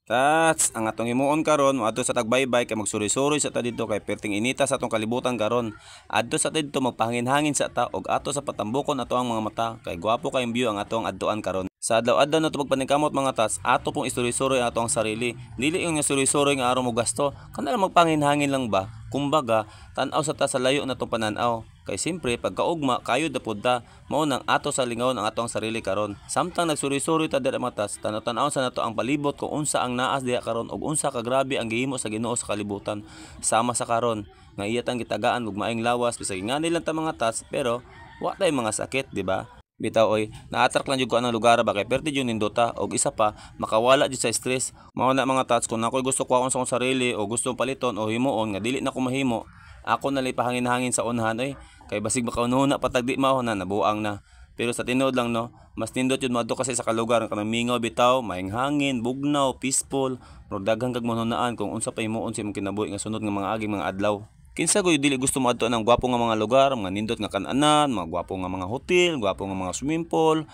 Tats, ang atong himuon karon, moadto sa tag baybay kay magsuroy-suroy sa ta didto kay perting inita sa atong kalibutan karon. Adto sa didto, magpahangin-hangin sa ta og ato sa patambukon ato ang mga mata kay gwapo kayong view ang atong adtuan karon. Sa adlaw-adlaw na pagpaningkamot, mga tats, ato pong isuroy-suroy ang ato ang sarili. Dili yung nga suroy-suroy nga aron mo gasto, kana lang magpahangin-hangin lang ba? Kumbaga, tan-aw sa ta sa layo na tong pananaw. Kay siyempre, pagkaugma, kayod na pud ta. Mao nang ato sa lingawon ang ato ang sarili karon. Samtang nagsuroy-suroy ta dira, mga tats, tanaw-tanaw sa nato ang palibot kung unsa ang naas diha karon ug unsa ka grabe ang gihimo sa Ginoo sa kalibutan. Sama sa karon nga iya tang gitagaan ug maayong lawas, bisag ngani lang ta, mga tats, pero wa tay mga sakit, di ba? Bitaw oy, na-attract lang jud ko anang lugar ba kay perti jud nindota og isa pa, makawala jud sa stress. Mao na, mga tats, kung ako'y gusto kuhaon sa akong sarili o gusto paliton o himuon nga dili na ko mahimo, ako na lang pahangin-hangin sa unahan oy, kay basig makaununa patag di mao na nabuang na. Pero sa tinuod lang no, mas nindot yun moadto kasi sa kalugar kanang mingaw bitaw, maayong hangin, bugnaw, peaceful, murag daghan kag mahunahunaan kung unsa pa himuon sa imong kinabuhi nga sunod nga mga aging mga adlaw. Kinsa goy dili gusto moadto ng gwapo nga mga lugar, mga nindot nga kan-anan, mga gwapo nga mga hotel, gwapo nga mga swimming pool,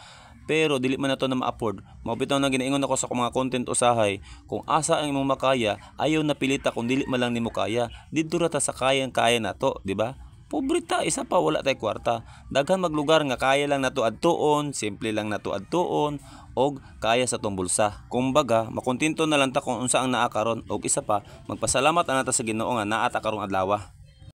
pero dili man nato na ma-afford. Mao bitaw na ginaingon ako sa akong mga content usahay, kung asa ang imong makaya, ayaw na pilita kung dili man lang nimo kaya. Didto ra ta sa kayang-kaya nato, di ba? Pobre ta, isa pa wala tay kwarta. Daghan maglugar nga kaya lang nato adtuon, simple lang nato adtuon og kaya sa atong bulsa. Kumbaga, makontento na lang ta kung unsa ang naa karon og isa pa, magpasalamat na ta sa Ginoo nga naa ta karong adlaw.